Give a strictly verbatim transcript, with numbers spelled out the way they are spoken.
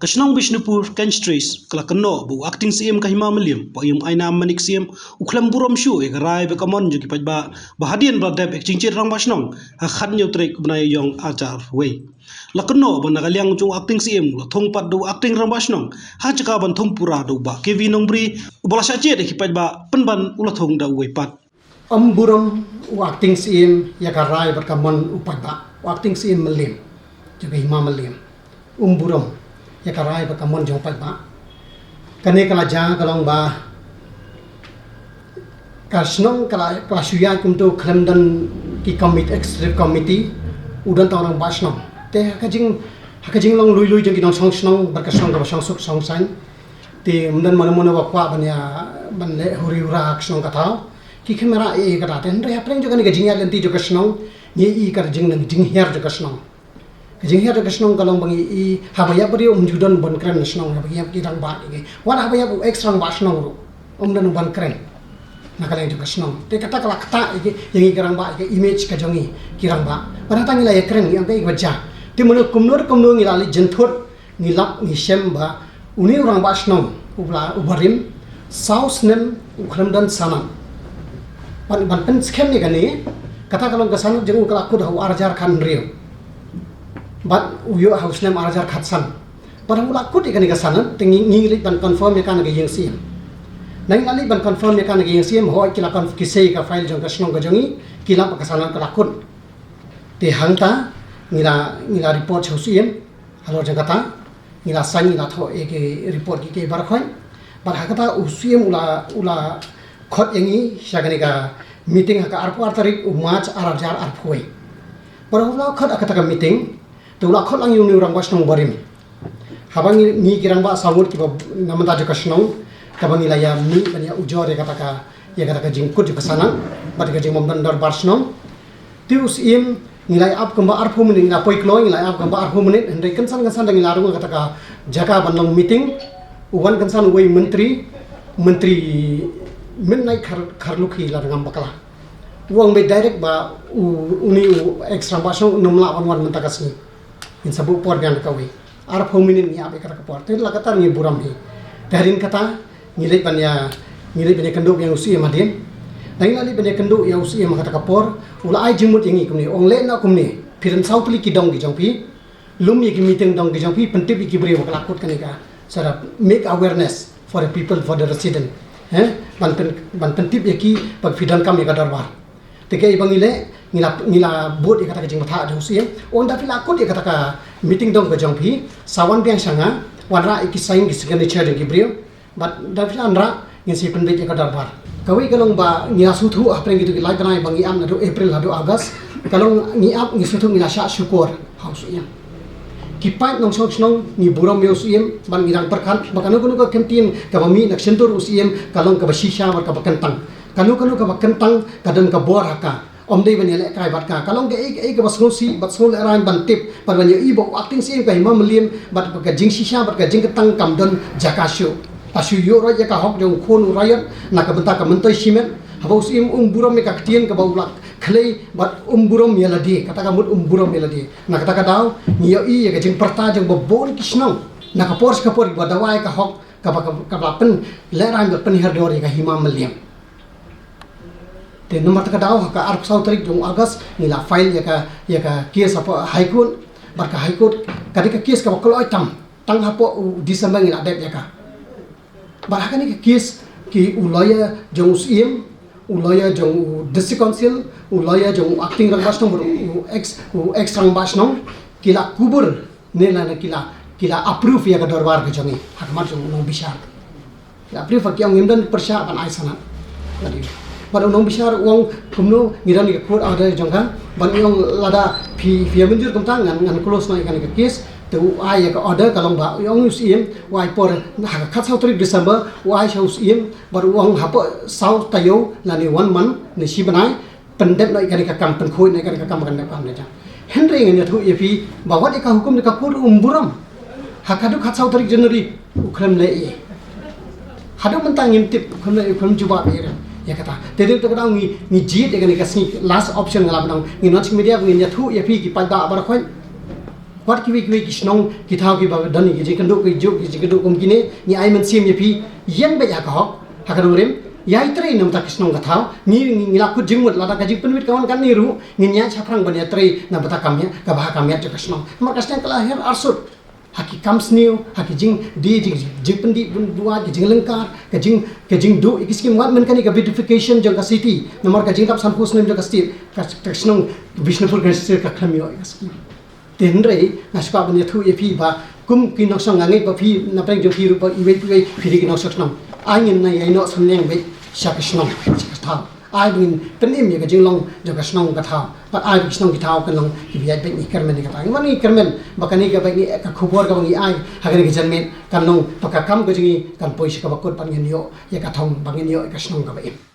Ka shnong Bishnupur Kent Street ka la kynnoh ba u Acting Syiem ka Hima Mylliem, Bah Aina Manik Syiem, u khlem burom shuh ïa ka rai bad ka mon jong ki paidbah, ba hadien ba la dep ïa ka jingjied rangbah shnong ha ka khathynñiew tarik u bnai Ïaïong arhajar arphew wei. La kynnoh ba na ka liang jong u Acting Syiem u la thung pat da u Acting Rangbah Shnong ha ka jaka ban thung pura da u Bah K V Nongbri, uba la shah jied ïa ki paidbah, pynban u la thung da uwei pat. Ym burom u Acting Syiem ïa ka rai bad ka mon u paidbah. U Acting Syiem Mylliem, jong ka Hima Mylliem, ym burom ïa ka rai bad ka mon jong u paidbah. Kane ka la jia ka long ba ka shnong ka la, ka la shu ïaid kumto khlem don ki commit-, executive committee, u don tang u rangbah shnong. Te ha ka jing, ha ka jinglong lui lui jong ki nongshong shnong bad ka shnong kaba shong suk shong saiñ, te ym don mano mano ba kwah ban ïa, ban leh huri hura ha ka shnong ka thaw. Ki khlem rai ïa kata. Te hynrei hapdeng jong kane ka jingïaid lynti jong ka shnong, ngi ïohi ka jingnang jinghiar jong ka shnong. Ka jinghiar jong ka shnong ka long ba ngi ïohi haba ïap briew ym ju don ban kren na shnong, haba ïap ki rangbah ki. Wat haba ïap u ex rangbah shnong ruh ym don ban kren na ka liang jong ka shnong. Te kata ka la ktah ïa ki, ïa ngi ki rangbah, ïa ka image ka jong ngi ki rangbah. Bad hangta ngi la ïakren, ngi ong kaei kaba jia. Te mano kumno kumno ngi la leit jynthut, ngi lap ngi shem ba une u rangbah shnong uba la, uba rim saw snem u khlem don sanad. Ban, ban pynskhem ïa kane, kata ka long ka sanad jong u ka la kut ha u arhajar khathynriew. Bad u ïoh ha u snem arhajar khatsan. Bad haba u la kut ïa kane ka sanad, te ngi, ngi leit ban confirm ïa ka na ka Ïing Syiem. Ngi la leit ban confirm ïa ka na ka Ïing Syiem, hooid ki la conf-, ki sei ka file jong ka shnong ka jong ngi, ki lap ba ka sanad ka la kut. Te hangta ngi la, ngi la report sha u Syiem, halor jong kata ngi la sign, ngi la thoh ïa ki report kiei kiei baroh khoit. Bad ha kata u Syiem u la, u la khot ïa ngi sha kane ka meeting ha ka arphew ar tarik u March arhajar arphew wei. Bad haba u la khot ha kata ka meeting, te u la khot lang ïa une u rangbah shnong barim. Haba ngi, ngi ki rangbah saw ngut kiba na bynta jong ka shnong, kaba ngi la ïa mih ban ïa ujor ïa kata ka, ïa kata ka jingkut jong ka sanad bad ka jingbym don dorbar shnong. Te u Syiem ngi la ïa ap kumba arphew minit, ngi la poi kloi, ngi la ïa ap kumba arphew minit, hynrei kynsan kynsan da ngi la rung ha kata ka jaka ban long meeting, u wan kynsan uwei u myntri, myntri Mynnight Kharlukhi Ladngam Bakla. U ong beit direct ba u, une u ex rangbah shnong un ym lah ban wan mynta ka sngi. Ngin sa buh por biang da kawei. Arphew minit ngi ap ïa kata ka por. Te la katta ngi burom hi. Te hadien kata ngi leit ban ïa, ngi leit ban ïakynduh ïa u Syiem hadien. Ngi la leit ban ïakynduh ïa u Syiem ha kata ka por. U la ai jingmut ïa ngi kumne, ong leh noh kumne. Phi don saw tylli ki dong ki jong phi. Lum ïa ki meeting dong ki jong phi, pyntip ïa ki briew ba ka la kut kane ka. Sort of make awareness for the people, for the resident. Eh? Ban pyn-, ban pyntip ïa ki ba phi donkam ïa ka dorbar. Te kaei ba ngi leh, ngi la, ngi la bud ïa kata ka jingbatai jong u Syiem. Ynda phi la kut ïa kata ka meeting dong ka jong phi, sa wan biang sha nga, wanrah ïa ki sign ki signature jong ki briew. Bad da phi la wanrah, ngin sa pynbeit ïa ka dorbar. Kawei ka long ba ngi la sngewthuh hapdeng kito ki lai bnai ba ngi ap naduh April haduh August. Ka long ngi ap, ngi sngewthuh, ngi la shah shukor ha u Syiem. Ki paid nongshong shnong ngi burom ïa u Syiem, bad ngi dang pyrkhat ba kano kano ka kyntien kaba mih na ka shyntur u Syiem ka long kaba shisha bad kaba kyntang. Kano kano kaba kyntang ka don ka bor ha ka. Ym dei ban ïalehkai bad ka. Ka long kaei kaei kaba sngewsih bad sngew lehraiñ ban tip bad ban ïohi ba u Acting Syiem ka Hima Mylliem bad ka jingshisha bad ka jingkyntang kam don jaka shuh. La shu ïuh roit ïa ka hok jong u khun u raiot na ka bynta ka myntoi shimet. Haba u Syiem um burom ïa ka ktien kaba u la khlei bad um burom ïa lade. Kata ka mut um burom ïa lade. Na kata ka daw ngi ïohi ïa ka jingpyrta jong ba bun ki shnong na ka por sha ka por kiba dawa ïa ka hok kaba, kaba, kaba pynlehraiñ bad pynhiar dor ïa ka Hima Mylliem. Te namar kata ka daw ha ka arphew saw tarik jong u August ngi la file ïa ka, ïa ka case hapoh High Court. Bad ka High Court ka dei ka case kaba kloi tam, tang hapoh u December ngi la dep ïa ka. Bad ha kane ka case ki u lawyer jong u Syiem, u lawyer jong u District Council, u lawyer jong u Acting Rangbah Shnong bad u ex, u ex Rangbah Shnong ki la kubur ne lane ki la, ki la approve ïa ka dorbar ka jong ngi ha khmat jong u nongbishar. Ki la approve, ki ong ngim don pyrshah ban ai sanad. Bad u nongbishar u ong kumno, ngi don ïa ka court order jong ka. Bad u ong lada phi, phi ïa mynjur kumta ngan, ngan close noh ïa kane ka case. Te u ai ïa ka order, ka long ba u ong u Syiem, u ai por ha ka khatsaw tarik December, u ai sha u Syiem bad u ong hapoh saw taïew lane one month ne shi bnai pyndep noh ïa kane ka kam, pynkhuid noh ïa kane ka kam, kan dep kam ne jam. Hynrei ngan ïathuh ïa phi ba wat ïa ka hukum jong ka court um burom. Ha ka dei khatsaw tarik January u khlem leh ei. Haduh mynta ngim tip, u khlem leh ei, u khlem jubab ei ïa kata. Te dei to ka daw ngi, ngi jied ïa kane ka sngi, last option nga la ban ong. Ngi Nonsuch Media ngin ïathuh ïa phi ki paidbah baroh khoit. Pat kiwei kiwei ki shnong ki thaw kiba don ki jingkynduh ki juk ki jingkynduh kum kine, ngi ai mynsiem ïa phi, ïeng beit ha ka hok ha ka nongrim, ïai trei namar ka shnong ka thaw. Ngi ngi la kut jingmut lada ka jingpynwit ka wan kane ruh ngin ïaid shaphrang ban ïatrei namar ka kam ïa ka bha ka miat jong ka shnong. Namar ka shnong ka la her arsut ha ki kam sniew, ha ki jingdie jing jingpyndih bun duwai, ki jinglyngkar, ka jing ka jingduh ïa ki skim wat men kane ka beautification jong ka city. Namar ka jingdap sanphew snem jong ka state, ka shnong Bishnupur ka state ka khlem ïoh ïa ka skim. Te hynrei nga sngewbha ban ïathuh ïa phi ba kum ki nongshong, nga ngeit ba phi na pdeng jong phi ruh ba iwei pa iwei phi dei ki nongshong shnong. Ai ngin ïai noh synñiang beit sha ka shnong, sha ka thaw. Ai ba ngin pynim ïa ka jinglong jong ka shnong ka thaw. Bad ai ba ki shnong ki thaw kan long kiba ïaid beit. Ngi kyrmen ïa kata, ngi wan ngi kyrmen ba kane kaba ngi, ka khubor kaba ngi ai ha kane ka janmiet kan long ba ka kam ka jong ngi kan poi sha kaba kut bad ngin ïoh ïa ka thong ba ngin ïoh ïa ka shnong kaba im.